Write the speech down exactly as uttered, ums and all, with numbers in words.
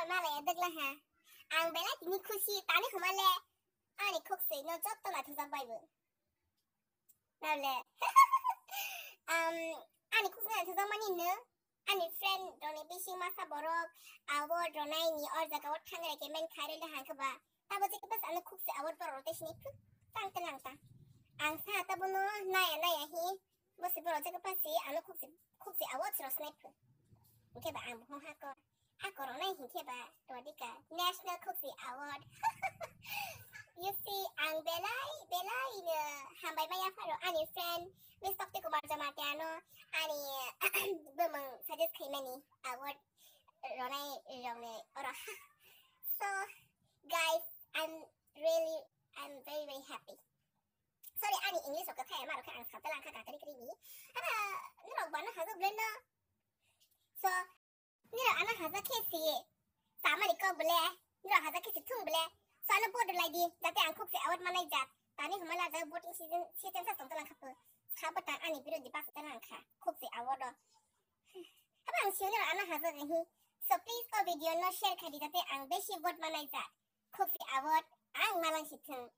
Malaya dwgla ha. Ang belai tini khusi, tani hwnmale ani khuksi no jotto naithokjak baibo. Nale. Um, ani khuksi naithokjak mani no, ani friend roni bising masa borok award ronai ni or jaga o thangre ke men khairele hangkhe ba. Tabo je kebas ano khuksi award borok rote sini phu. Tang te lang ta. Ang sa tabo no naya naya hi. Bo se borok je kebas si ano khuksi, khuksi award ro snai phu. Oke ba ang bo ha ko. A koroknai hinkhe ba todika National Khuksi Award. You see, ang belai, belai no hambai maya pharo ani friend Miss Tokti Kumar Jamatia no ani bumung suggest khaimani award ronai rokni oro. So, guys, I'm really, I'm very, very happy. Sorry, ani English rok kaya maro khe ang sabta langkha kakari kri ni. Aba, norok bana hajo blend no. So, nira ana haja khe si. Samari kok bole. Nira haja khe si thung bole. So, ano vote lai di. Jate ang khuksi award manai jat. Tani humala ja voting season, season sa tong talang khapu. Sabta ani birodhi pas talang kha. Khuksi award o. Aba ang siyo nira ana haja khe hi. So, please ko video no share kha di jate ang besi vote manai jat. Khuksi award ang malang si thung.